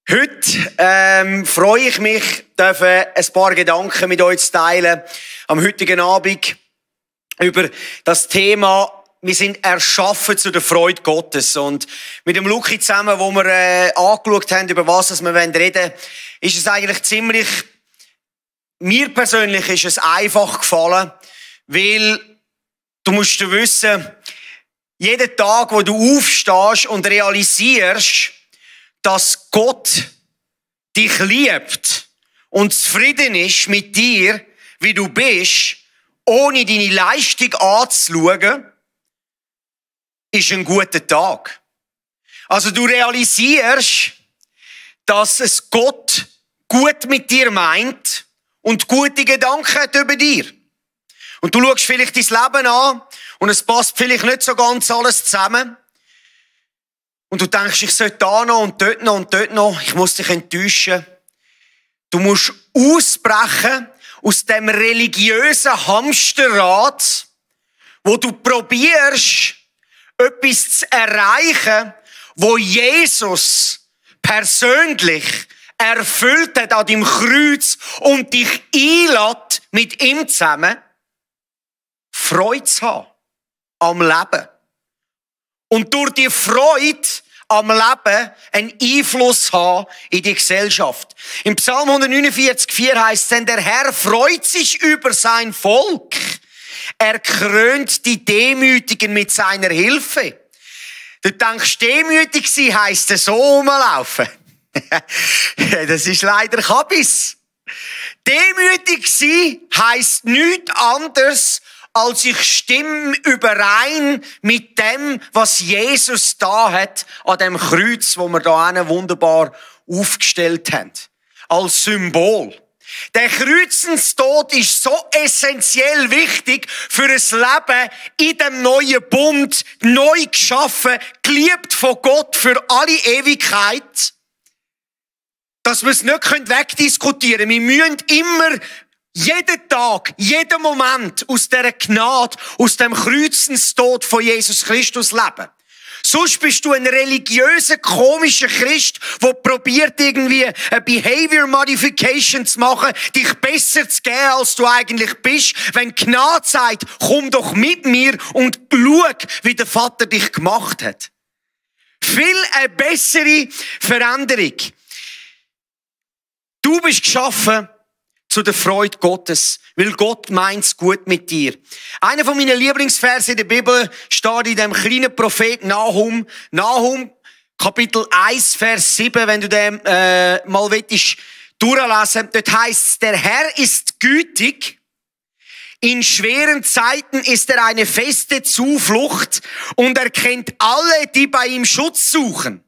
Heute freue ich mich, ein paar Gedanken mit euch zu teilen am heutigen Abend über das Thema, wir sind erschaffen zu der Freude Gottes. Und mit dem Luki zusammen, wo wir angeschaut haben, über was wir reden wollen, ist es eigentlich ziemlich, mir persönlich ist es einfach gefallen, weil du musst wissen, jeden Tag, wo du aufstehst und realisierst, dass Gott dich liebt und zufrieden ist mit dir, wie du bist, ohne deine Leistung anzuschauen, ist ein guter Tag. Also du realisierst, dass es Gott gut mit dir meint und gute Gedanken hat über dir. Und du schaust vielleicht dein Leben an und es passt vielleicht nicht so ganz alles zusammen. Und du denkst, ich sollte da noch und dort noch und dort noch. Ich muss dich enttäuschen. Du musst ausbrechen aus dem religiösen Hamsterrad, wo du probierst, etwas zu erreichen, wo Jesus persönlich erfüllt hat an deinem Kreuz und dich einlädt, mit ihm zusammen Freude zu haben am Leben. Und durch die Freude am Leben einen Einfluss haben in die Gesellschaft. Im Psalm 149,4 heisst es, denn der Herr freut sich über sein Volk. Er krönt die Demütigen mit seiner Hilfe. Du denkst, demütig sein heisst so rumlaufen. Das ist leider Kabis. Demütig sein heisst nichts anderes, als ich stimme überein mit dem, was Jesus da hat, an dem Kreuz, wo wir da wunderbar aufgestellt haben. Als Symbol. Der Kreuzestod ist so essentiell wichtig für ein Leben in dem neuen Bund, neu geschaffen, geliebt von Gott für alle Ewigkeit, dass wir es nicht wegdiskutieren können. Wir müssen immer jeden Tag, jeden Moment aus dieser Gnade, aus dem Kreuzestod von Jesus Christus leben. Sonst bist du ein religiöser, komischer Christ, der probiert irgendwie eine Behavior Modification zu machen, dich besser zu geben, als du eigentlich bist. Wenn Gnade sagt, komm doch mit mir und schau, wie der Vater dich gemacht hat. Viel eine bessere Veränderung. Du bist geschaffen zu der Freude Gottes, weil Gott meint's gut mit dir. Einer von meinen Lieblingsverse in der Bibel steht in dem kleinen Prophet Nahum. Nahum, Kapitel 1, Vers 7, wenn du den mal willst durchlesen. Dort heisst, der Herr ist gütig. In schweren Zeiten ist er eine feste Zuflucht und er kennt alle, die bei ihm Schutz suchen.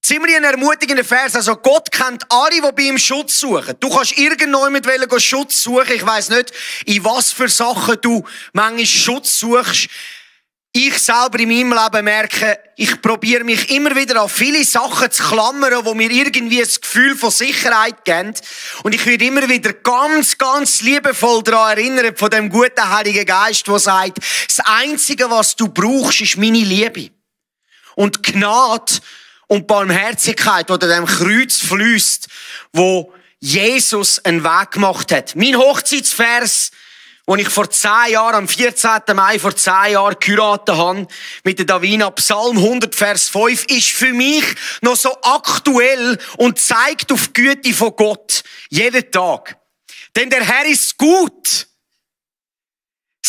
Ziemlich ein ermutigender Vers. Also Gott kennt alle, die bei ihm Schutz suchen. Du kannst irgendjemand Schutz suchen. Ich weiss nicht, in was für Sachen du manchmal Schutz suchst. Ich selber in meinem Leben merke, ich probiere mich immer wieder an viele Sachen zu klammern, wo mir irgendwie das Gefühl von Sicherheit geben. Und ich werde immer wieder ganz, ganz liebevoll daran erinnern, von dem guten Heiligen Geist, der sagt, das Einzige, was du brauchst, ist meine Liebe. Und Gnade und Barmherzigkeit, die an dem Kreuz fließt, wo Jesus einen Weg gemacht hat. Mein Hochzeitsvers, den ich vor 10 Jahren, am 14. Mai vor 10 Jahren geheiratet habe, mit der Davina, Psalm 100, Vers 5, ist für mich noch so aktuell und zeigt auf die Güte von Gott. Jeden Tag. Denn der Herr ist gut.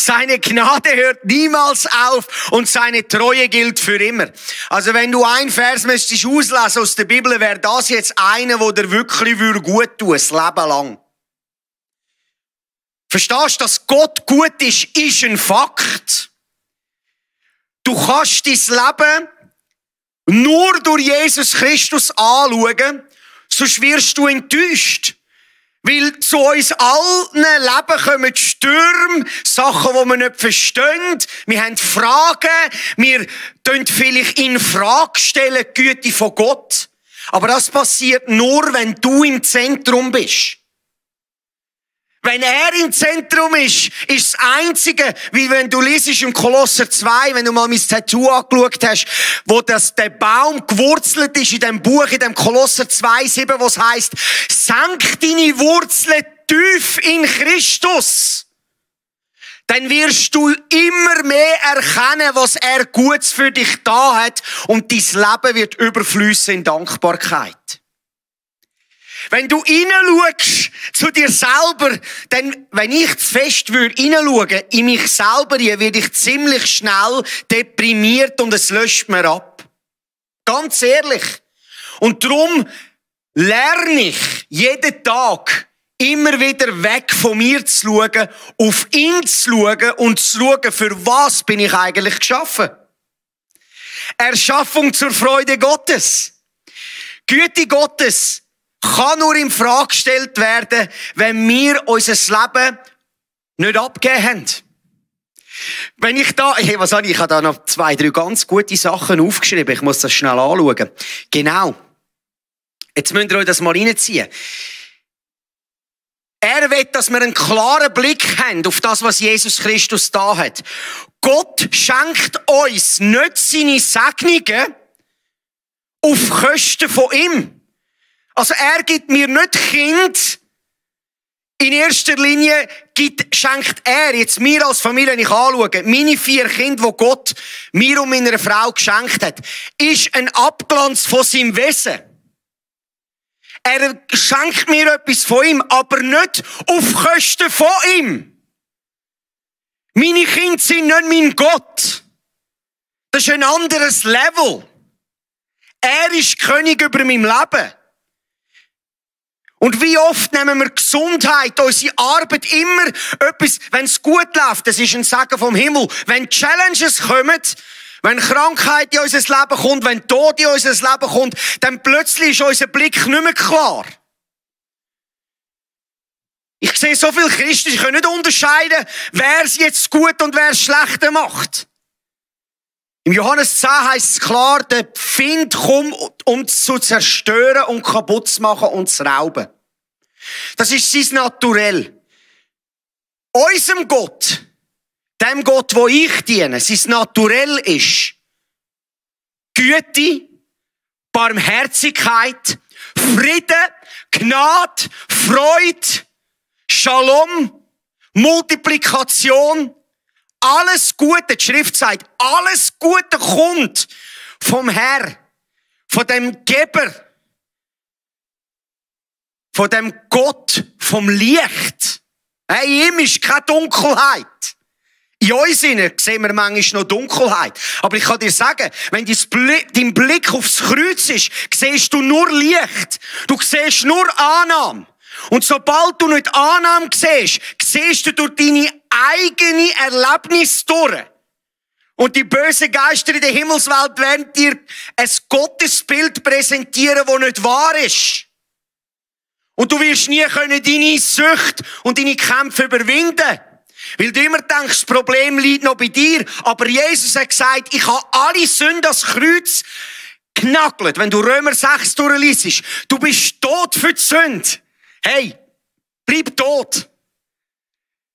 Seine Gnade hört niemals auf und seine Treue gilt für immer. Also wenn du einen Vers müsstest auslesen aus der Bibel, wäre das jetzt einer, der dir wirklich gut tun, das Leben lang. Verstehst du, dass Gott gut ist ein Fakt. Du kannst dein Leben nur durch Jesus Christus anschauen, sonst wirst du enttäuscht. Weil zu uns allen Leben kommen Stürme, Sachen, die wir nicht verstehen. Wir haben Fragen, wir stellen vielleicht in Frage stellen die Güte von Gott. Aber das passiert nur, wenn du im Zentrum bist. Wenn er im Zentrum ist das Einzige, wie wenn du liest im Kolosser 2, wenn du mal mein Tattoo angeschaut hast, wo der Baum gewurzelt ist in dem Buch, in dem Kolosser 2,7, wo es heisst, senk deine Wurzeln tief in Christus. Dann wirst du immer mehr erkennen, was er Gutes für dich da hat und dein Leben wird überfliessen in Dankbarkeit. Wenn du hineinschaust zu dir selber, dann, wenn ich zu fest hineinschauen in mich selber, werde ich ziemlich schnell deprimiert und es löscht mir ab. Ganz ehrlich. Und darum lerne ich jeden Tag immer wieder weg von mir zu schauen, auf ihn zu schauen und zu schauen, für was bin ich eigentlich geschaffen. Erschaffung zur Freude Gottes. Güte Gottes kann nur in Frage gestellt werden, wenn wir unser Leben nicht abgegeben haben. Wenn ich da, ich habe da noch 2, 3 ganz gute Sachen aufgeschrieben. Ich muss das schnell anschauen. Genau. Jetzt müsst ihr euch das mal reinziehen. Er will, dass wir einen klaren Blick haben auf das, was Jesus Christus da hat. Gott schenkt uns nicht seine Segnungen auf Kosten von ihm. Also er gibt mir nicht Kind. In erster Linie schenkt er, jetzt mir als Familie, wenn ich anschaue, meine 4 Kinder, die Gott mir und meiner Frau geschenkt hat, ist ein Abglanz von seinem Wesen. Er schenkt mir etwas von ihm, aber nicht auf Kosten von ihm. Meine Kinder sind nicht mein Gott. Das ist ein anderes Level. Er ist König über mein Leben. Und wie oft nehmen wir Gesundheit, unsere Arbeit immer etwas, wenn es gut läuft, das ist ein Segen vom Himmel. Wenn Challenges kommen, wenn Krankheit in unser Leben kommt, wenn Tod in unser Leben kommt, dann plötzlich ist unser Blick nicht mehr klar. Ich sehe so viele Christen, ich kann nicht unterscheiden, wer es jetzt gut und wer es schlechter macht. Im Johannes 10 heisst es klar, der Feind kommt, um zu zerstören und kaputt zu machen und zu rauben. Das ist sein Naturell. Unserem Gott, dem Gott, wo ich diene, sein Naturell ist Güte, Barmherzigkeit, Frieden, Gnade, Freude, Shalom, Multiplikation, alles Gute, die Schrift sagt, alles Gute kommt vom Herrn, von dem Geber, von dem Gott, vom Licht. In ihm ist keine Dunkelheit. In uns sehen wir manchmal noch Dunkelheit. Aber ich kann dir sagen, wenn dein Blick aufs Kreuz ist, siehst du nur Licht. Du siehst nur Annahme. Und sobald du nicht Annahme siehst, siehst du durch deine eigene Erlebnis durch. Und die bösen Geister in der Himmelswelt werden dir ein Gottesbild präsentieren, das nicht wahr ist. Und du wirst nie können deine Sucht und deine Kämpfe überwinden. Weil du immer denkst, das Problem liegt noch bei dir. Aber Jesus hat gesagt, ich habe alle Sünden ans Kreuz genagelt. Wenn du Römer 6 durchliest, du bist tot für die Sünde. Hey, bleib tot.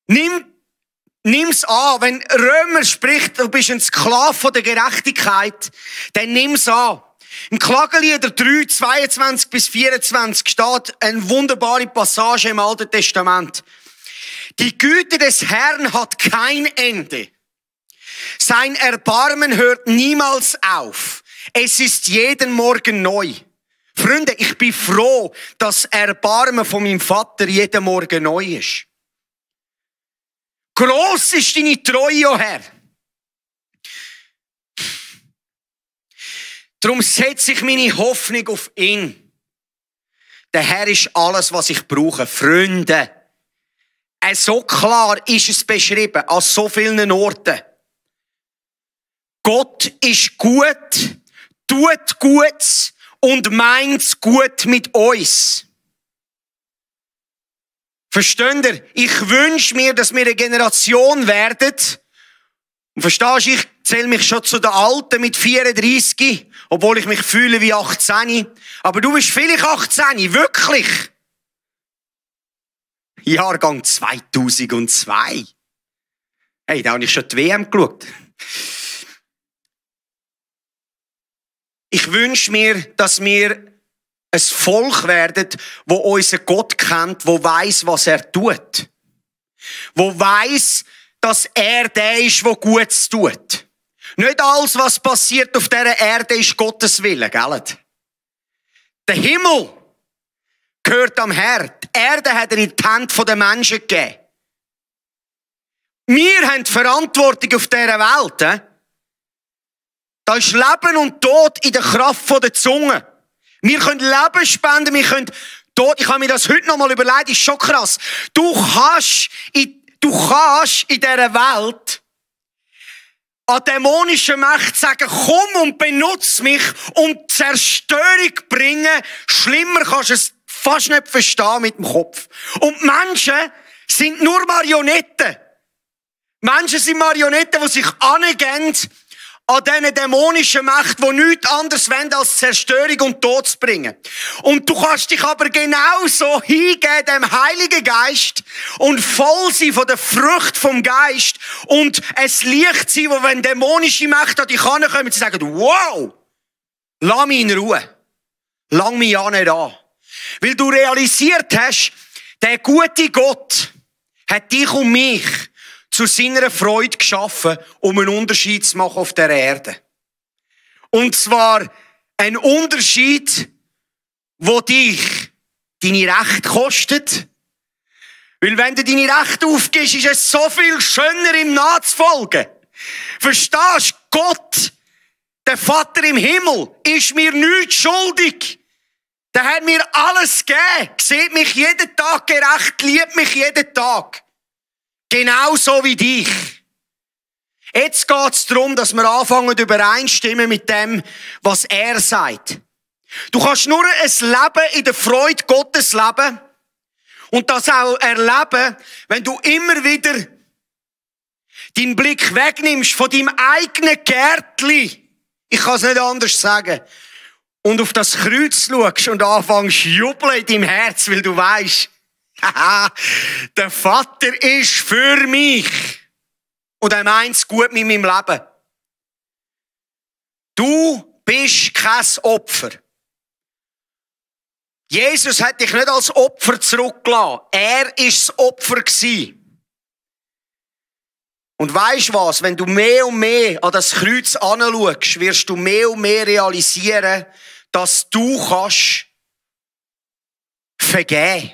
Nimm's an. Wenn Römer spricht, du bist ein Sklave von der Gerechtigkeit, dann nimm's an. Im Klagelieder 3, 22 bis 24 steht eine wunderbare Passage im Alten Testament. Die Güte des Herrn hat kein Ende. Sein Erbarmen hört niemals auf. Es ist jeden Morgen neu. Freunde, ich bin froh, dass Erbarmen von meinem Vater jeden Morgen neu ist. Gross ist deine Treue, o Herr. Darum setze ich meine Hoffnung auf ihn. Der Herr ist alles, was ich brauche. Freunde, so klar ist es beschrieben, an so vielen Orten. Gott ist gut, tut Gutes und meint's gut mit uns. Versteht ihr? Ich wünsche mir, dass wir eine Generation werden. Und verstehst du, ich zähle mich schon zu den Alten mit 34, obwohl ich mich fühle wie 18. Aber du bist vielleicht 18, wirklich. Jahrgang 2002. Hey, da habe ich schon die WM geschaut. Ich wünsche mir, dass wir ein Volk werden, wo unseren Gott kennt, wo weiss, was er tut. Wo weiss, dass er der ist, der Gutes tut. Nicht alles, was passiert auf dieser Erde, ist Gottes Wille, gell? Der Himmel gehört am Herrn. Die Erde hat er in die Hände der Menschen gegeben. Wir haben die Verantwortung auf dieser Welt. Da ist Leben und Tod in der Kraft der Zunge. Wir können Leben spenden, wir können Tod. Ich habe mir das heute noch mal überlegt, ist schon krass. Du kannst in dieser Welt an dämonischen Mächten sagen, komm und benutze mich und Zerstörung bringen. Schlimmer kannst du es fast nicht verstehen mit dem Kopf. Und Menschen sind nur Marionetten. Menschen sind Marionetten, die sich angeben an diesen dämonischen Mächten, die nichts anderes wollen, als Zerstörung und Tod zu bringen. Und du kannst dich aber genauso hingeben dem Heiligen Geist und voll sein von der Frucht vom Geist und es Licht sein, wo wenn dämonische Mächte an dich herankommen, sie sagen, wow, lass mich in Ruhe. Lang mich ja nicht an. Weil du realisiert hast, der gute Gott hat dich und mich zu seiner Freude geschaffen, um einen Unterschied zu machen auf dieser Erde. Und zwar ein Unterschied, wo dich deine Rechte kostet. Weil wenn du deine Rechte aufgibst, ist es so viel schöner, ihm nachzufolgen. Verstehst du? Gott, der Vater im Himmel, ist mir nichts schuldig. Der hat mir alles gegeben. Sieht mich jeden Tag gerecht, liebt mich jeden Tag. Genauso wie dich. Jetzt geht es darum, dass wir anfangen übereinstimmen mit dem, was er sagt. Du kannst nur ein Leben in der Freude Gottes leben und das auch erleben, wenn du immer wieder deinen Blick wegnimmst von deinem eigenen Gärtli. Ich kann es nicht anders sagen. Und auf das Kreuz schaust und anfängst zu jubeln in deinem Herz, weil du weisst, der Vater ist für mich. Und er meint es gut mit meinem Leben. Du bist kein Opfer. Jesus hat dich nicht als Opfer zurückgelassen. Er war das Opfer gewesen. Und weisst du was? Wenn du mehr und mehr an das Kreuz anschaust, wirst du mehr und mehr realisieren, dass du kannst vergeben.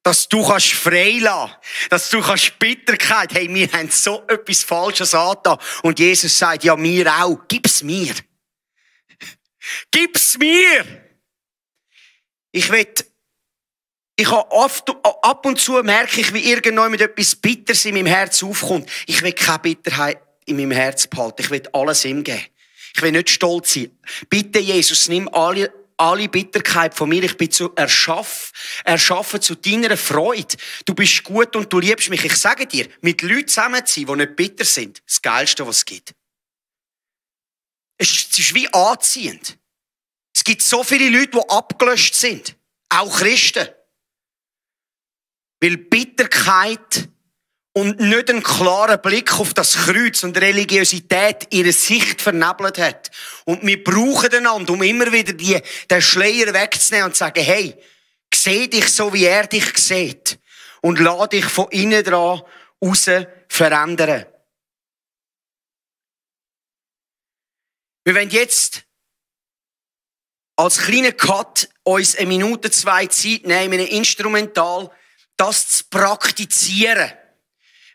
Dass du kannst freilassen, dass du kannst Bitterkeit, hey, wir haben so etwas Falsches angetan. Und Jesus sagt, ja, mir auch, gib's mir. Gib's mir. Ich habe ab und zu merke ich, wie irgendwann mit etwas Bitters in meinem Herz aufkommt. Ich will keine Bitterheit in meinem Herz behalten. Ich will alles ihm geben. Ich will nicht stolz sein. Bitte, Jesus, nimm alle Bitterkeit von mir. Ich bin erschaffen zu deiner Freude. Du bist gut und du liebst mich. Ich sage dir, mit Leuten zusammen zu sein, die nicht bitter sind, das Geilste, was es gibt. Es ist wie anziehend. Es gibt so viele Leute, die abgelöscht sind. Auch Christen. Weil Bitterkeit und nicht einen klaren Blick auf das Kreuz und Religiosität ihre Sicht vernebelt hat. Und wir brauchen einander, um immer wieder den Schleier wegzunehmen und zu sagen, hey, seh dich so, wie er dich sieht. Und lass dich von innen dran raus verändern. Wir wollen jetzt als kleiner Cut uns 1 Minute, 2 Zeit nehmen, in einem Instrumental, das zu praktizieren.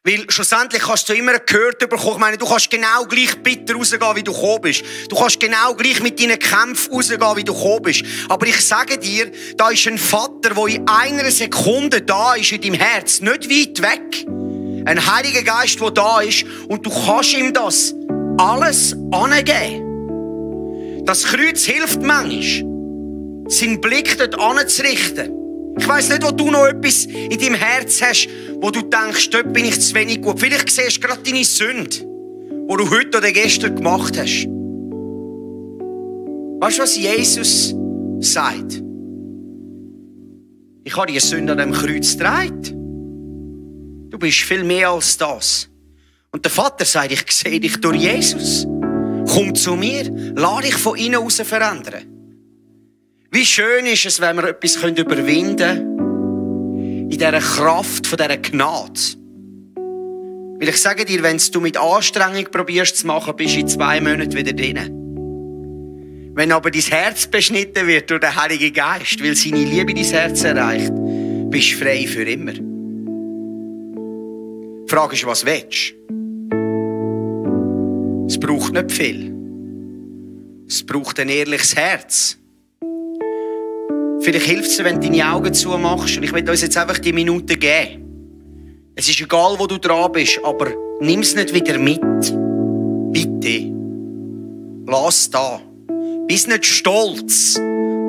Weil schlussendlich kannst du immer gehört bekommen. Ich meine, du kannst genau gleich bitter rausgehen, wie du gekommen bist. Du kannst genau gleich mit deinen Kämpfen rausgehen, wie du gekommen bist. Aber ich sage dir, da ist ein Vater, der in einer Sekunde da ist in deinem Herz. Nicht weit weg. Ein Heiliger Geist, der da ist. Und du kannst ihm das alles angeben. Das Kreuz hilft manchmal, seinen Blick dort anzurichten. Ich weiss nicht, wo du noch etwas in deinem Herz hast, wo du denkst, dort bin ich zu wenig gut. Vielleicht siehst du gerade deine Sünde, die du heute oder gestern gemacht hast. Weißt du, was Jesus sagt? Ich habe die Sünde an dem Kreuz getragen. bist viel mehr als das. Und der Vater sagt, ich sehe dich durch Jesus. Komm zu mir, lass dich von innen heraus verändern. Wie schön ist es, wenn wir etwas überwinden können, in dieser Kraft von dieser Gnade. Weil ich sage dir, wenn du mit Anstrengung probierst zu machen, bist du in 2 Monaten wieder drin. Wenn aber dein Herz beschnitten wird durch den Heiligen Geist, weil seine Liebe dein Herz erreicht, bist du frei für immer. Die Frage ist, was willst du? Es braucht nicht viel. Es braucht ein ehrliches Herz. Vielleicht hilft es, wenn du deine Augen zumachst. Und ich will uns jetzt einfach die Minuten geben. Es ist egal, wo du dran bist, aber nimm es nicht wieder mit. Bitte. Lass da. Bist nicht stolz.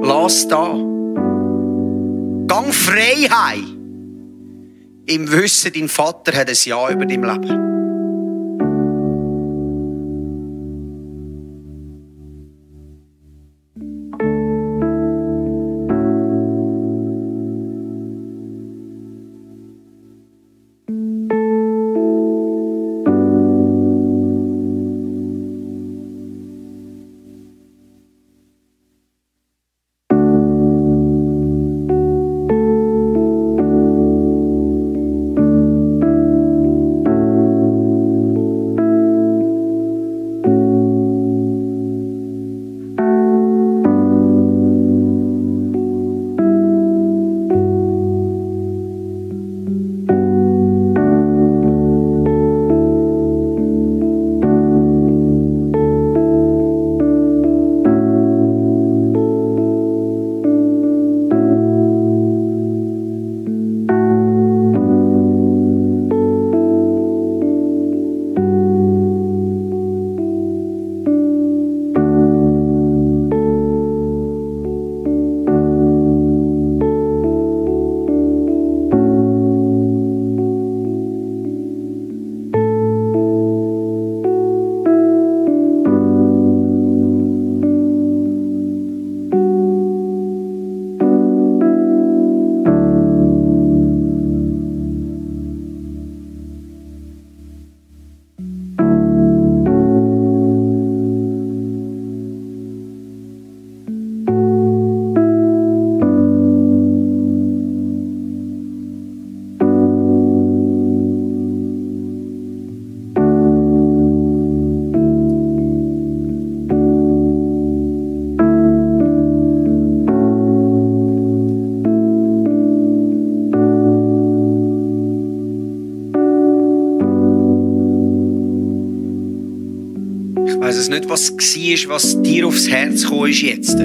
Lass da. Gang frei heim. Im Wissen, dein Vater hat ein Ja über dein Leben. Ich weiss nicht, was war, was dir aufs Herz gekommen ist jetzt.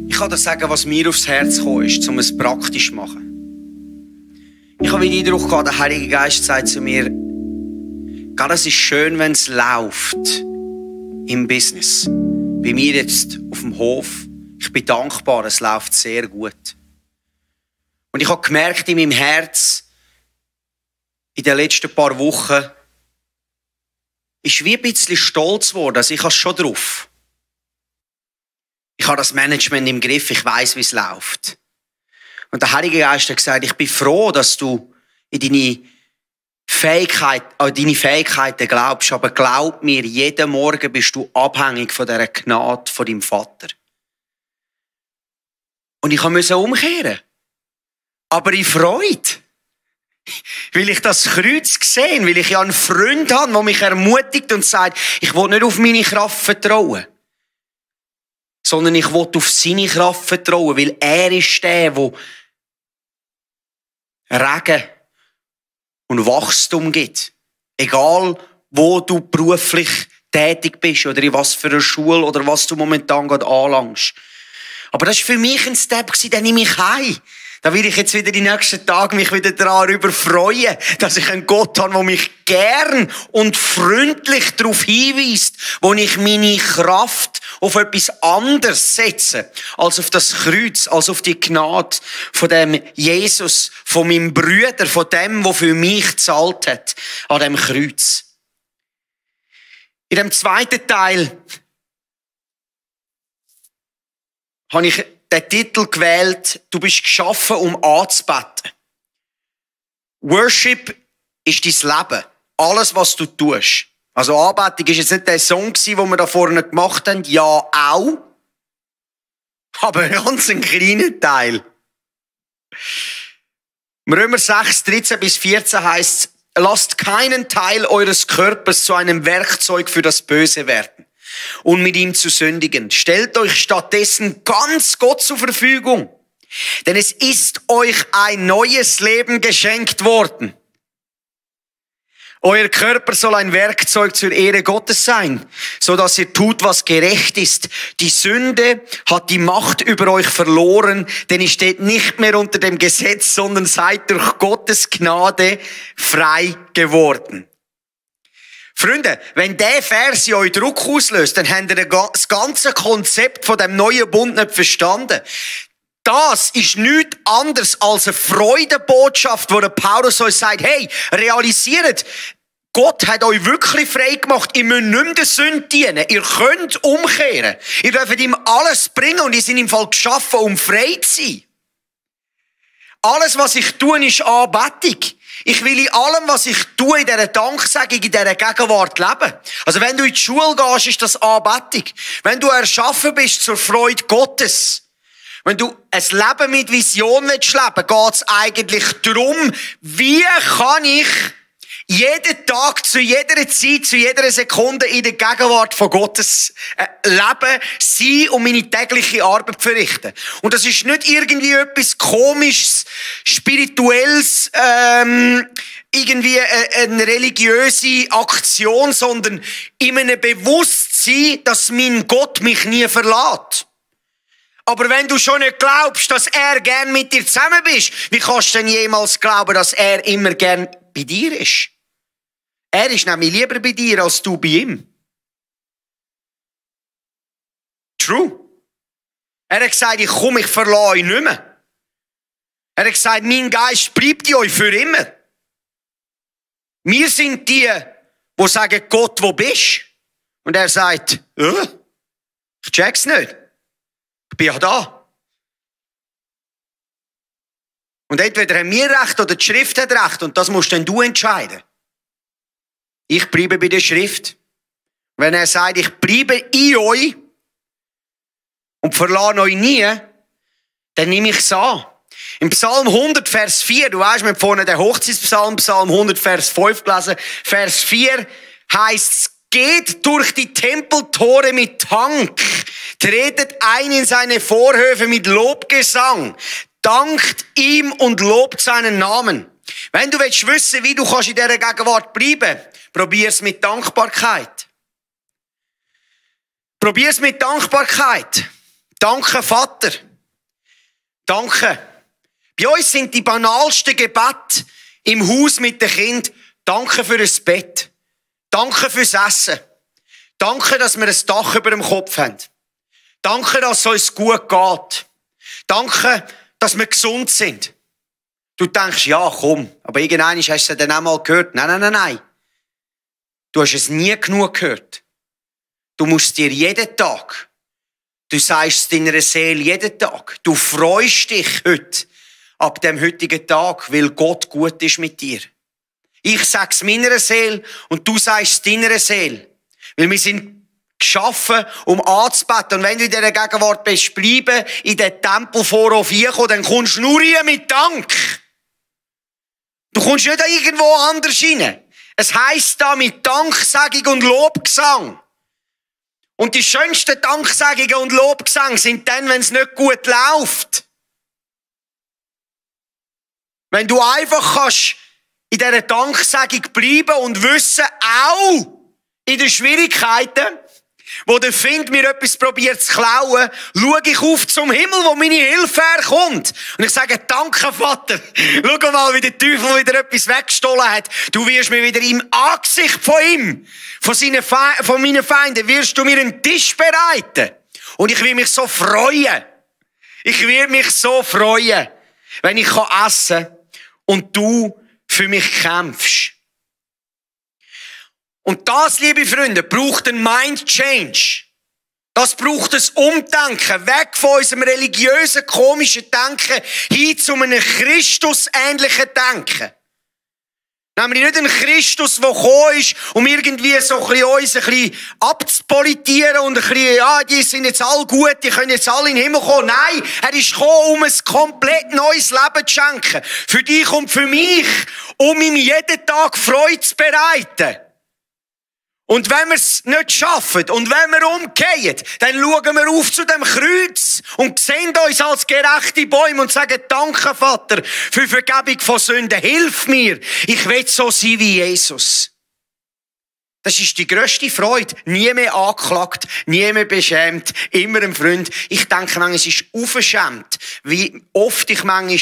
Ich kann dir sagen, was mir aufs Herz gekommen ist, um es praktisch zu machen. Ich habe den Eindruck gehabt, der Heilige Geist sagt zu mir, es ist schön, wenn es läuft im Business. Bei mir jetzt auf dem Hof. Ich bin dankbar, es läuft sehr gut. Und ich habe gemerkt in meinem Herz, in den letzten paar Wochen, ist wie ein bisschen stolz geworden. Also ich habe es schon drauf. Ich habe das Management im Griff, ich weiss, wie es läuft. Und der Heilige Geist hat gesagt, ich bin froh, dass du an deine Fähigkeiten glaubst, aber glaub mir, jeden Morgen bist du abhängig von dieser Gnade von deinem Vater. Und ich musste umkehren. Aber in Freude. Weil ich das Kreuz sehe, weil ich ja einen Freund habe, der mich ermutigt und sagt, ich will nicht auf meine Kraft vertrauen, sondern ich will auf seine Kraft vertrauen, weil er ist der, der Regen und Wachstum gibt. Egal, wo du beruflich tätig bist oder in was für einer Schule oder was du momentan gerade anlangst. Aber das war für mich ein Step, den nehme ich heim. Da will ich jetzt wieder die nächsten Tage mich wieder darüber freuen, dass ich einen Gott habe, der mich gern und freundlich darauf hinweist, wo ich meine Kraft auf etwas anderes setze, als auf das Kreuz, als auf die Gnade von dem Jesus, von meinem Bruder, von dem, der für mich gezahlt hat, an dem Kreuz. In dem zweiten Teil habe ich den Titel gewählt, du bist geschaffen, um anzubeten. Worship ist dein Leben. Alles, was du tust. Also Anbetung ist jetzt nicht der Song gewesen, den wir da vorne gemacht haben. Ja, auch. Aber ganz ein kleiner Teil. Im Römer 6, 13 bis 14 heisst es, lasst keinen Teil eures Körpers zu einem Werkzeug für das Böse werden und mit ihm zu sündigen. Stellt euch stattdessen ganz Gott zur Verfügung. Denn es ist euch ein neues Leben geschenkt worden. Euer Körper soll ein Werkzeug zur Ehre Gottes sein, so dass ihr tut, was gerecht ist. Die Sünde hat die Macht über euch verloren, denn ihr steht nicht mehr unter dem Gesetz, sondern seid durch Gottes Gnade frei geworden. Freunde, wenn der Vers in euch Druck auslöst, dann habt ihr das ganze Konzept von dem neuen Bund nicht verstanden. Das ist nichts anderes als eine Freudenbotschaft, wo der Paulus euch sagt, hey, realisiert, Gott hat euch wirklich frei gemacht. Ihr müsst nicht mehr der Sünde dienen. Ihr könnt umkehren. Ihr dürft ihm alles bringen und ihr seid im Fall geschaffen, um frei zu sein. Alles, was ich tue, ist Anbetung. Ich will in allem, was ich tue, in dieser Danksagung, in dieser Gegenwart leben. Also wenn du in die Schule gehst, ist das Anbetung. Wenn du erschaffen bist zur Freude Gottes, wenn du ein Leben mit Vision leben willst, geht es eigentlich darum, wie kann ich jeden Tag, zu jeder Zeit, zu jeder Sekunde in der Gegenwart von Gottes Leben sein und meine tägliche Arbeit verrichten. Und das ist nicht irgendwie etwas Komisches, Spirituelles, irgendwie eine religiöse Aktion, sondern in einem Bewusstsein, dass mein Gott mich nie verlässt. Aber wenn du schon nicht glaubst, dass er gern mit dir zusammen bist, wie kannst du denn jemals glauben, dass er immer gern bei dir ist? Er ist nämlich lieber bei dir, als du bei ihm. True. Er hat gesagt, ich komme, ich verlasse euch nicht mehr. Er hat gesagt, mein Geist bleibt in euch für immer. Wir sind die, die sagen, Gott, wo bist du? Und er sagt, ich check's nicht. Ich bin ja da. Und entweder haben wir recht oder die Schrift hat recht. Und das musst dann du entscheiden. Ich bleibe bei der Schrift. Wenn er sagt, ich bleibe in euch und verlasse euch nie, dann nehme ich es an. Im Psalm 100, Vers 4, du weißt, wir haben vorhin den Hochzeitspsalm, Psalm 100, Vers 5 gelesen. Vers 4 heisst es, geht durch die Tempeltore mit Dank, tretet ein in seine Vorhöfe mit Lobgesang, dankt ihm und lobt seinen Namen. Wenn du willst wissen, wie du kannst in dieser Gegenwart bleiben, probier es mit Dankbarkeit. Probier es mit Dankbarkeit. Danke, Vater. Danke. Bei uns sind die banalsten Gebete im Haus mit dem Kind. Danke für das Bett. Danke fürs Essen. Danke, dass wir ein Dach über dem Kopf haben. Danke, dass es uns gut geht. Danke, dass wir gesund sind. Du denkst, ja, komm, aber irgendwann hast du es dann auch mal gehört. Nein. Du hast es nie genug gehört. Du musst dir jeden Tag, du sagst es deiner Seele jeden Tag, du freust dich heute, ab dem heutigen Tag, weil Gott gut ist mit dir. Ich sag's meiner Seele und du sagst es deiner Seele. Weil wir sind geschaffen, um anzubeten. Und wenn du in dieser Gegenwart bist, bleiben in den Tempelvorhof hinkommen, dann kommst du nur hier mit Dank. Du kommst nicht irgendwo anders rein. Es heisst da mit Danksagung und Lobgesang. Und die schönsten Danksagungen und Lobgesang sind dann, wenn es nicht gut läuft. Wenn du einfach kannst in dieser Danksagung bleiben und wissen, auch in den Schwierigkeiten, wo der Find mir etwas probiert zu klauen, schaue ich auf zum Himmel, wo meine Hilfe herkommt. Und ich sage, danke, Vater. Schau mal, wie der Teufel wieder etwas weggestohlen hat. Du wirst mir wieder im Angesicht von ihm, von meinen Feinden, wirst du mir einen Tisch bereiten. Und ich will mich so freuen. Wenn ich essen kann und du für mich kämpfst. Und das, liebe Freunde, braucht ein Mind Change. Das braucht ein Umdenken, weg von unserem religiösen, komischen Denken hin zu einem Christusähnlichen Denken. Nämlich nicht ein Christus, der gekommen ist, um irgendwie so uns ein bisschen abzupolitieren und ein bisschen, ja, die sind jetzt alle gut, die können jetzt alle in den Himmel kommen. Nein, er ist gekommen, um ein komplett neues Leben zu schenken. Für dich und für mich, um ihm jeden Tag Freude zu bereiten. Und wenn wir es nicht schaffen und wenn wir umkehren, dann schauen wir auf zu dem Kreuz und sehen uns als gerechte Bäume und sagen, danke Vater für Vergebung von Sünden. Hilf mir, ich will so sein wie Jesus. Das ist die grösste Freude. Nie mehr angeklagt, nie mehr beschämt, immer ein Freund. Ich denke manchmal, es ist aufgeschämt, wie oft ich manchmal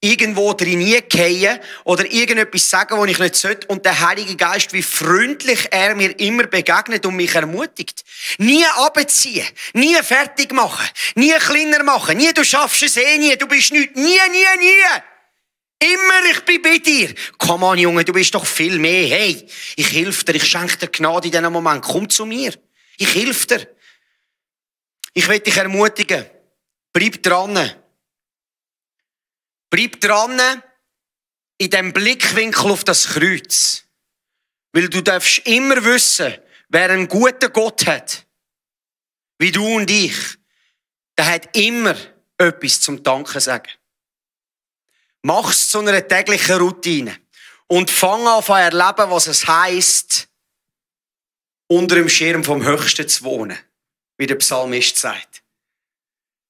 irgendwo drin fallen oder irgendetwas sagen, was ich nicht sollte. Und der Heilige Geist, wie freundlich er mir immer begegnet und mich ermutigt. Nie abziehen, nie fertig machen, nie kleiner machen, nie du schaffst es eh nie, du bist nichts, nie. Immer, ich bin bei dir. Komm on, Junge, du bist doch viel mehr. Hey, ich helfe dir, ich schenke dir Gnade in diesem Moment. Komm zu mir. Ich helfe dir. Ich will dich ermutigen. Bleib dran. Bleib dran in dem Blickwinkel auf das Kreuz. Weil du darfst immer wissen, wer einen guten Gott hat, wie du und ich, der hat immer etwas zum Danken sagen. Mach es zu einer täglichen Routine und fang an zu erleben, was es heisst, unter dem Schirm vom Höchsten zu wohnen, wie der Psalmist sagt.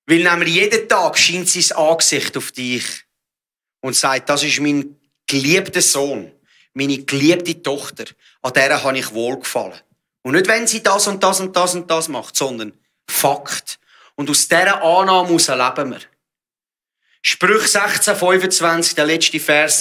Weil nämlich jeden Tag scheint sein Angesicht auf dich und sagt, das ist mein geliebter Sohn, meine geliebte Tochter, an der habe ich wohlgefallen. Und nicht, wenn sie das und das und das und das macht, sondern Fakt. Und aus dieser Annahme heraus leben wir. Sprüche 16,25, der letzte Vers,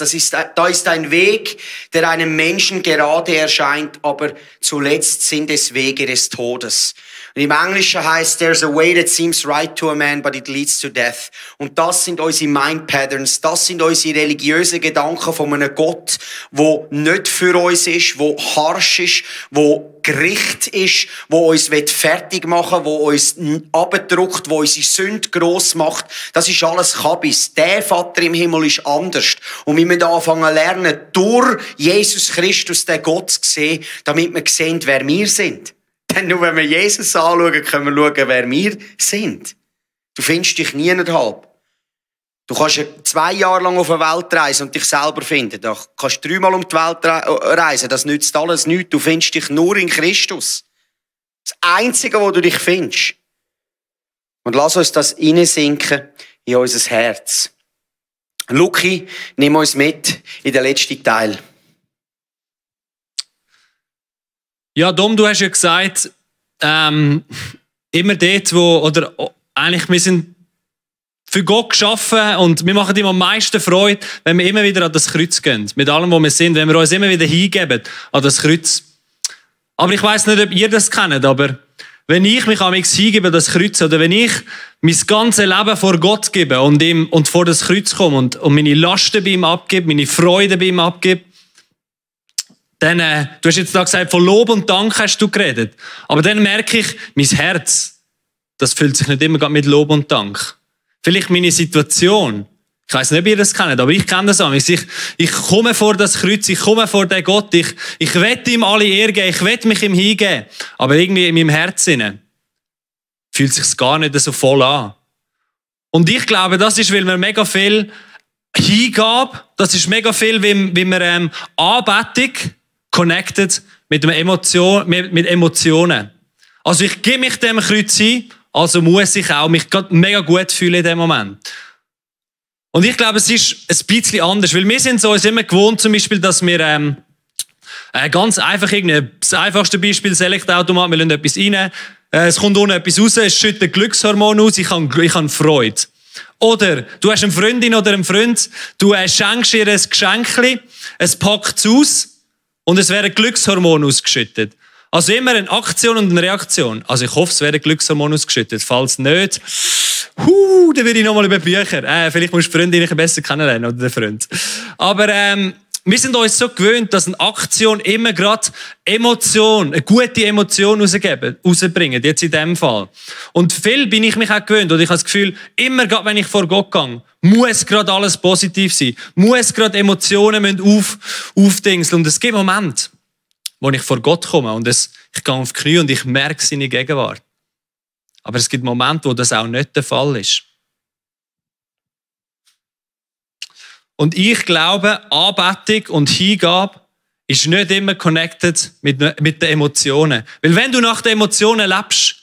da ist ein Weg, der einem Menschen gerade erscheint, aber zuletzt sind es Wege des Todes. Und im Englischen heißt, there's a way that seems right to a man, but it leads to death. Und das sind unsere Mind Patterns, das sind unsere religiösen Gedanken von einem Gott, der nicht für uns ist, der harsch ist, der Gericht ist, der uns fertig machen will, der uns abdruckt, der unsere Sünde gross macht. Das ist alles Kabis. Der Vater im Himmel ist anders. Und wir müssen anfangen zu lernen, durch Jesus Christus den Gott zu sehen, damit wir sehen, wer wir sind. Denn nur wenn wir Jesus anschauen, können wir schauen, wer wir sind. Du findest dich nie halb. Du kannst 2 Jahre lang auf eine Welt reisen und dich selber finden. Du kannst 3-mal um die Welt reisen. Das nützt alles nichts. Du findest dich nur in Christus. Das Einzige, wo du dich findest. Und lass uns das hineinsinken in unser Herz. Luki, nimm uns mit in den letzten Teil. Ja, Dom, du hast ja gesagt, immer dort, eigentlich wir sind für Gott geschaffen und wir machen ihm am meisten Freude, wenn wir immer wieder an das Kreuz gehen. Mit allem, wo wir sind, wenn wir uns immer wieder hingeben an das Kreuz. Aber ich weiss nicht, ob ihr das kennt, aber wenn ich mich am hingebe an das Kreuz oder wenn ich mein ganzes Leben vor Gott gebe und vor das Kreuz komme und meine Lasten bei ihm abgebe, meine Freude bei ihm abgebe, dann, du hast jetzt da gesagt, von Lob und Dank hast du geredet. Aber dann merke ich, mein Herz, das füllt sich nicht immer mit Lob und Dank. Vielleicht meine Situation. Ich weiss nicht, ob ihr das kennt, aber ich kenne das auch. Ich komme vor das Kreuz, ich komme vor den Gott, ich will ihm alle Ehre geben, ich will mich ihm hingeben. Aber irgendwie in meinem Herzen fühlt es sich gar nicht so voll an. Und ich glaube, das ist, weil wir mega viel Hingabe, das ist mega viel, wie wir Anbetung connected mit Emotionen. Also ich gebe mich dem Kreuz hin, also muss ich auch mich mega gut fühlen in dem Moment. Und ich glaube, es ist ein bisschen anders, weil wir sind so uns immer gewohnt, zum Beispiel, dass wir ganz einfach das einfachste Beispiel, Select-Automat, wir lassen etwas rein, es kommt unten etwas raus, es schüttet Glückshormone aus, ich habe Freude. Oder du hast eine Freundin oder einen Freund, du schenkst ihr ein Geschenkchen, es packt es aus und es werden Glückshormone ausgeschüttet. Also immer eine Aktion und eine Reaktion. Also ich hoffe, es werden Glückshormone ausgeschüttet. Falls nicht, dann würde ich nochmal über Bücher. Vielleicht musst du die Freundin besser kennenlernen oder den Freund. Aber wir sind uns so gewöhnt, dass eine Aktion immer gerade eine gute Emotion rausbringt, jetzt in dem Fall. Und viel bin ich mich auch gewöhnt, oder ich habe das Gefühl, immer gerade, wenn ich vor Gott gehe, muss gerade alles positiv sein, muss gerade Emotionen aufdingseln. Und es gibt Momente, wo ich vor Gott komme und ich gehe auf die Knie und ich merke seine Gegenwart. Aber es gibt Momente, wo das auch nicht der Fall ist. Und ich glaube, Anbetung und Hingabe ist nicht immer connected mit den Emotionen. Weil wenn du nach den Emotionen lebst,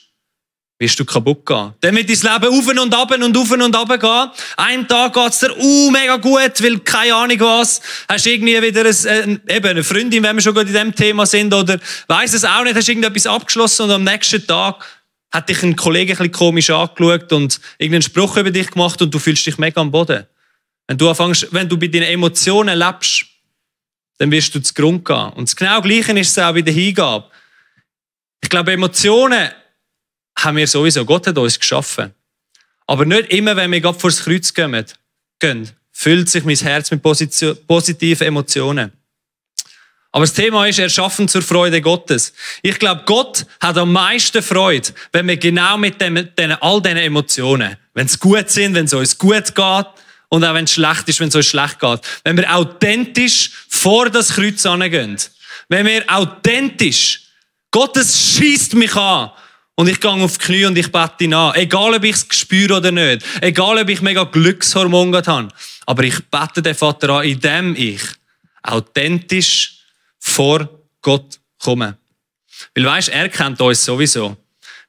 wirst du kaputt gehen. Dann wird dein Leben auf und ab und auf und ab gehen. Einen Tag geht es dir mega gut, weil keine Ahnung was. Hast irgendwie wieder eine Freundin, wenn wir schon gut in diesem Thema sind, oder weiss es auch nicht, hast irgendetwas abgeschlossen und am nächsten Tag hat dich ein Kollege ein bisschen komisch angeschaut und irgendeinen Spruch über dich gemacht und du fühlst dich mega am Boden. Wenn du bei deinen Emotionen lebst, dann wirst du zu Grund gehen. Und das genau Gleiche ist es auch bei der Hingabe. Ich glaube, Emotionen haben wir sowieso. Gott hat uns geschaffen. Aber nicht immer, wenn wir gerade vor das Kreuz gehen, füllt sich mein Herz mit positiven Emotionen. Aber das Thema ist erschaffen zur Freude Gottes. Ich glaube, Gott hat am meisten Freude, wenn wir genau mit all diesen Emotionen, wenn es gut sind, wenn es uns gut geht, und auch wenn es schlecht ist, wenn es uns schlecht geht. Wenn wir authentisch vor das Kreuz hingehen. Wenn wir authentisch, Gottes schießt mich an und ich gehe auf die Knie und ich bete ihn an. Egal, ob ich es spüre oder nicht. Egal, ob ich mega Glückshormone habe. Aber ich bete den Vater an, indem ich authentisch vor Gott komme. Weil weisst, er kennt uns sowieso.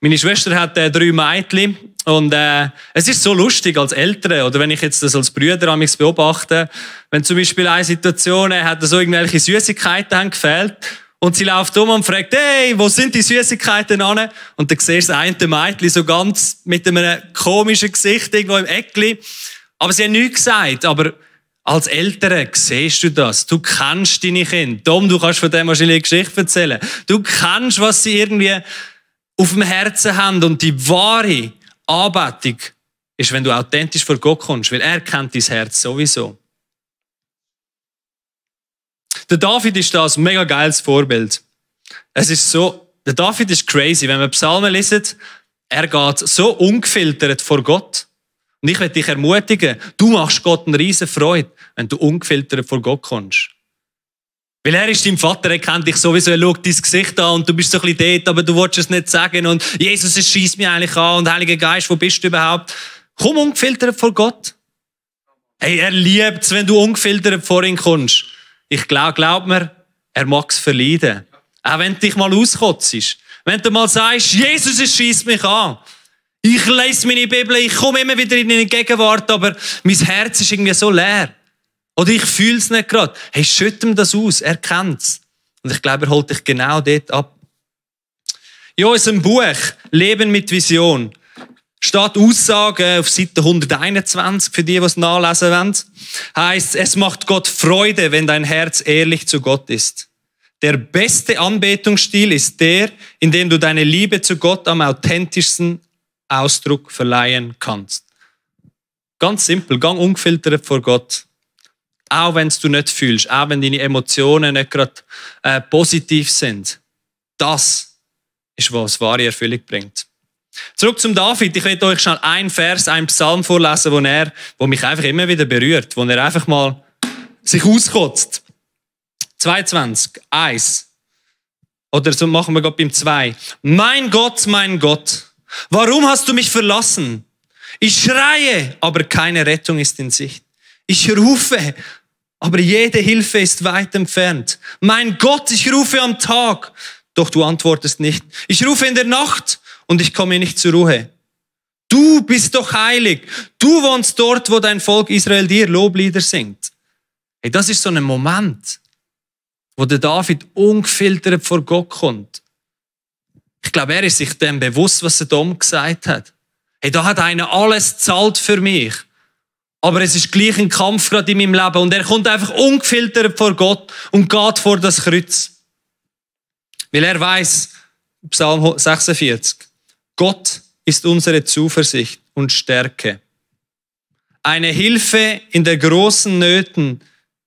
Meine Schwester hat 3 Mädchen und es ist so lustig als Eltern, oder wenn ich jetzt das als Brüder an mich beobachte, wenn zum Beispiel eine Situation hat, so irgendwelche Süßigkeiten haben gefehlt und sie läuft um und fragt, hey, wo sind die Süßigkeiten an? Und dann siehst du das eine Mädchen so ganz mit einem komischen Gesicht irgendwo im Eckli. Aber sie hat nichts gesagt, aber als Eltern siehst du das. Du kennst deine Kinder. Tom, du kannst von dem wahrscheinlich eine Geschichte erzählen. Du kennst, was sie irgendwie auf dem Herzen haben. Und die wahre Anbetung ist, wenn du authentisch vor Gott kommst, weil er kennt dein Herz sowieso. Der David ist da ein mega geiles Vorbild. Es ist so, der David ist crazy. Wenn wir Psalmen lesen, er geht so ungefiltert vor Gott. Und ich will dich ermutigen, du machst Gott eine riesen Freude, wenn du ungefiltert vor Gott kommst. Weil er ist dein Vater, er kennt dich sowieso, er schaut dein Gesicht an und du bist so ein bisschen dort, aber du willst es nicht sagen und Jesus, es schiesst mich eigentlich an und Heiliger Geist, wo bist du überhaupt? Komm ungefiltert vor Gott. Hey, er liebt es, wenn du ungefiltert vor ihn kommst. Ich glaub mir, er mag es verleiden. Auch wenn du dich mal auskotzt. Wenn du mal sagst, Jesus, es schiesst mich an. Ich lese meine Bibel, ich komme immer wieder in die Gegenwart, aber mein Herz ist irgendwie so leer. Oder ich fühle es nicht gerade. Hey, schütt ihm das aus, er kennt es. Und ich glaube, er holt dich genau dort ab. In unserem Buch «Leben mit Vision» steht Aussage auf Seite 121, für die es nachlesen wollen. Heisst, es macht Gott Freude, wenn dein Herz ehrlich zu Gott ist. Der beste Anbetungsstil ist der, in dem du deine Liebe zu Gott am authentischsten Ausdruck verleihen kannst. Ganz simpel, gang ungefiltert vor Gott. Auch wenn du nicht fühlst, auch wenn deine Emotionen nicht gerade positiv sind. Das ist, was wahre Erfüllung bringt. Zurück zum David. Ich werde euch schnell einen Vers, einen Psalm vorlesen, wo mich einfach immer wieder berührt, wo er einfach mal sich auskotzt. 22, 1. Oder so machen wir gerade beim 2. Mein Gott, warum hast du mich verlassen? Ich schreie, aber keine Rettung ist in Sicht. Ich rufe, aber jede Hilfe ist weit entfernt. Mein Gott, ich rufe am Tag, doch du antwortest nicht. Ich rufe in der Nacht und ich komme nicht zur Ruhe. Du bist doch heilig. Du wohnst dort, wo dein Volk Israel dir Loblieder singt. Hey, das ist so ein Moment, wo der David ungefiltert vor Gott kommt. Ich glaube, er ist sich dem bewusst, was er Dom gesagt hat. Hey, da hat einer alles gezahlt für mich. Aber es ist gleich ein Kampf gerade in meinem Leben. Und er kommt einfach ungefiltert vor Gott und geht vor das Kreuz. Weil er weiß, Psalm 46, Gott ist unsere Zuversicht und Stärke. Eine Hilfe in der großen Nöten,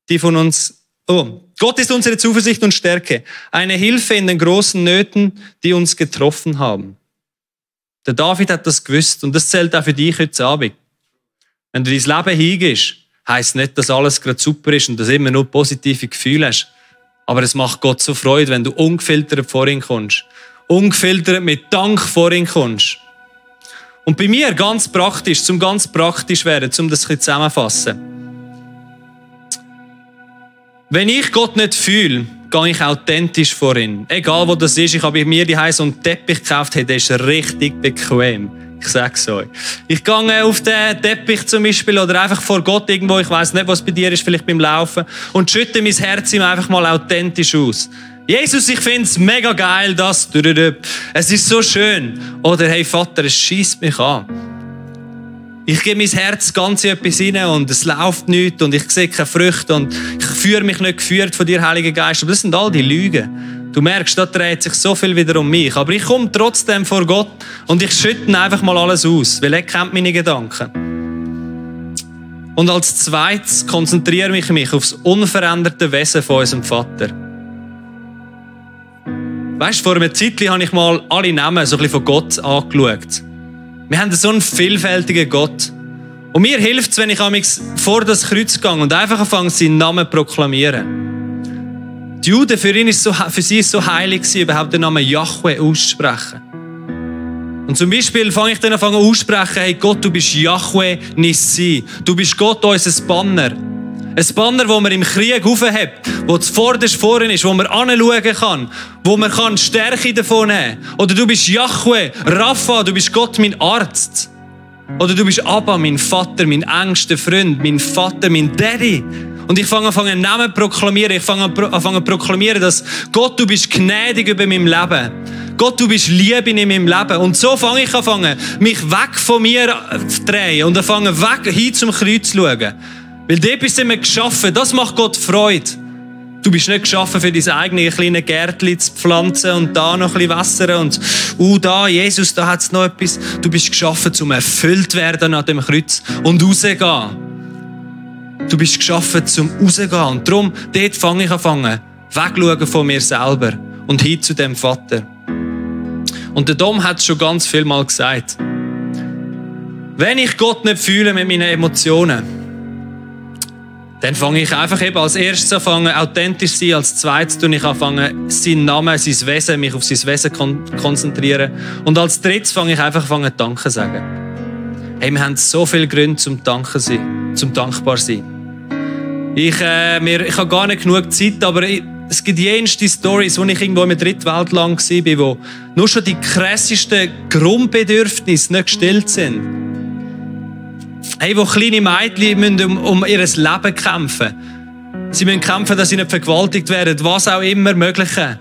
die von uns Gott ist unsere Zuversicht und Stärke, eine Hilfe in den großen Nöten, die uns getroffen haben. Der David hat das gewusst und das zählt auch für dich heute Abend. Wenn du dein Leben hingibst, heisst nicht, dass alles gerade super ist und dass du immer nur positive Gefühle hast. Aber es macht Gott so Freude, wenn du ungefiltert vor ihn kommst. Ungefiltert mit Dank vor ihn kommst. Und bei mir ganz praktisch werden, um das ein zusammenzufassen. Wenn ich Gott nicht fühle, gehe ich authentisch vor ihn. Egal wo das ist, ich habe bei mir die so einen Teppich gekauft, der ist richtig bequem. Ich sage es euch. Ich gehe auf den Teppich zum Beispiel oder einfach vor Gott irgendwo, ich weiss nicht, was bei dir ist, vielleicht beim Laufen, und schütte mein Herz ihm einfach mal authentisch aus. Jesus, ich finde es mega geil, das. Es ist so schön. Oder hey Vater, es schiesst mich an. Ich gebe mein Herz ganz in etwas rein und es läuft nichts und ich sehe keine Früchte und ich fühle mich nicht geführt von dir, Heiliger Geist. Aber das sind all die Lügen. Du merkst, da dreht sich so viel wieder um mich. Aber ich komme trotzdem vor Gott und ich schütte einfach mal alles aus, weil er kennt meine Gedanken. Und als zweites konzentriere ich mich auf das unveränderte Wesen von unserem Vater. Weißt du, vor einer Zeit habe ich mal alle Namen so ein bisschen von Gott angeschaut. Wir haben so einen vielfältigen Gott. Und mir hilft es, wenn ich vor das Kreuz gehe und einfach anfange, seinen Namen zu proklamieren. Die Juden, für sie ist so heilig gewesen, überhaupt den Namen Jahwe auszusprechen. Und zum Beispiel fange ich dann an auszusprechen, hey Gott, du bist Jahwe Nissi. Du bist Gott, unser Banner. Ein Banner, das man im Krieg aufhebt, das zuvorderst vorne ist, wo man anschauen kann, wo man Stärke davon nehmen kann. Oder du bist Jahwe, Rapha, du bist Gott, mein Arzt. Oder du bist Abba, mein Vater, mein engster Freund, mein Vater, mein Daddy. Und ich fange an, einen Namen zu proklamieren. Ich fange an zu proklamieren, dass Gott, du bist gnädig über mein Leben. Gott, du bist Liebe in meinem Leben. Und so fange ich an, mich weg von mir zu drehen und anfange weg hin zum Kreuz zu schauen. Weil dort bist du geschaffen. Das macht Gott Freude. Du bist nicht geschaffen, für dein eigenes kleines Gärtchen zu pflanzen und da noch ein bisschen wässern und da, Jesus, da hat es noch etwas. Du bist geschaffen, um erfüllt zu werden an dem Kreuz und rauszugehen. Du bist geschaffen, zum rauszugehen. Und darum, dort fange ich an, wegschauen von mir selber und hin zu dem Vater. Und der Dom hat es schon ganz viel Mal gesagt. Wenn ich Gott nicht fühle mit meinen Emotionen, dann fange ich einfach eben als erstes an, authentisch zu sein. Als zweites fange ich an, seinen Namen, sein Wesen, mich auf sein Wesen konzentrieren. Und als drittes fange ich einfach an, Danke zu sagen. Hey, wir haben so viele Gründe zum dankbar sein. Ich habe gar nicht genug Zeit, aber es gibt jenste Stories, wo ich irgendwo im Drittweltland war, wo nur schon die krassesten Grundbedürfnisse nicht gestillt sind. Hey, wo kleine Mädchen müssen um ihr Leben kämpfen. Sie müssen kämpfen, dass sie nicht vergewaltigt werden, was auch immer Mögliche.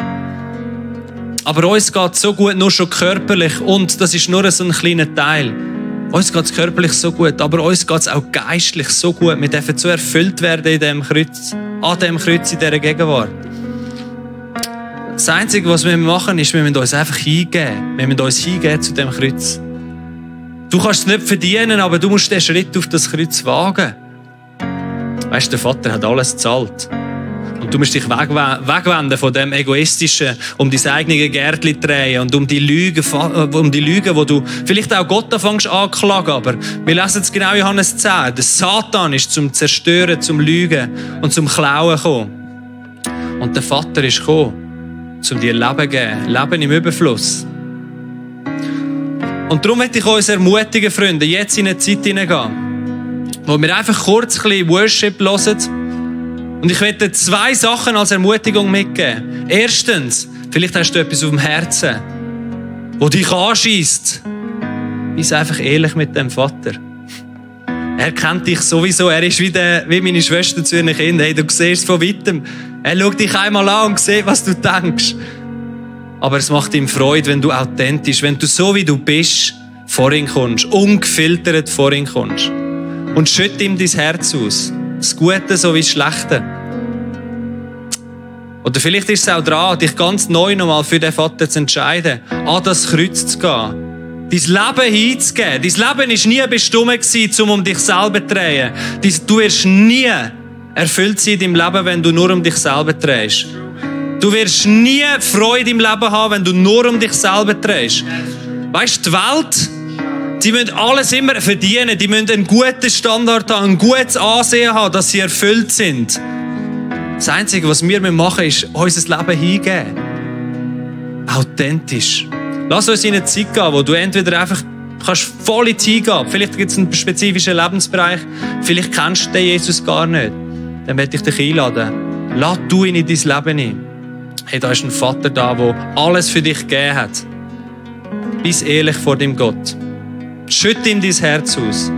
Aber uns geht es so gut, nur schon körperlich, und das ist nur so ein kleiner Teil. Uns geht es körperlich so gut, aber uns geht es auch geistlich so gut. Wir dürfen so erfüllt werden in dem Kreuz, an dem Kreuz, in dieser Gegenwart. Das Einzige, was wir machen, ist, wir müssen uns einfach hingeben. Wir müssen uns hingeben zu dem Kreuz. Du kannst es nicht verdienen, aber du musst den Schritt auf das Kreuz wagen. Weißt du, der Vater hat alles gezahlt. Und du musst dich wegwenden von dem Egoistischen, um dein eigenes Gärtchen drehen und um die Lügen, wo du vielleicht auch Gott anfängst anklagen. Aber wir lesen es genau in Johannes 10. Der Satan ist zum Zerstören, zum Lügen und zum Klauen gekommen. Und der Vater ist gekommen, um dir Leben zu geben. Leben im Überfluss. Und darum möchte ich uns ermutigen, Freunde, jetzt in eine Zeit hineingehen, wo wir einfach kurz ein bisschen Worship hören. Und ich möchte 2 Sachen als Ermutigung mitgeben. Erstens, vielleicht hast du etwas auf dem Herzen, das dich anschiesst. Bist einfach ehrlich mit dem Vater. Er kennt dich sowieso. Er ist wie meine Schwester zu ihren Kindern. Hey, du siehst es von weitem. Er schaut dich einmal an und sieht, was du denkst. Aber es macht ihm Freude, wenn du authentisch, wenn du so wie du bist, vor ihn kommst, ungefiltert vor ihn kommst. Und schütt ihm dein Herz aus. Das Gute sowie das Schlechte. Oder vielleicht ist es auch dran, dich ganz neu nochmal für den Vater zu entscheiden, an das Kreuz zu gehen. Dein Leben hinzugeben. Dein Leben war nie bestimmt, um dich selber zu drehen. Du wirst nie erfüllt sein in deinem Leben, wenn du nur um dich selber drehst. Du wirst nie Freude im Leben haben, wenn du nur um dich selber drehst. Weißt du, die Welt, die müssen alles immer verdienen. Die müssen einen guten Standard haben, ein gutes Ansehen haben, dass sie erfüllt sind. Das Einzige, was wir machen, ist unser Leben hingeben. Authentisch. Lass uns in eine Zeit gehen, wo du entweder einfach kannst voll in die hingehen. Vielleicht gibt es einen spezifischen Lebensbereich. Vielleicht kennst du den Jesus gar nicht. Dann möchte ich dich einladen. Lass du ihn in dein Leben ein. Hey, da ist ein Vater da, der alles für dich gegeben hat. Bist ehrlich vor dem Gott. Schütt ihm dein Herz aus.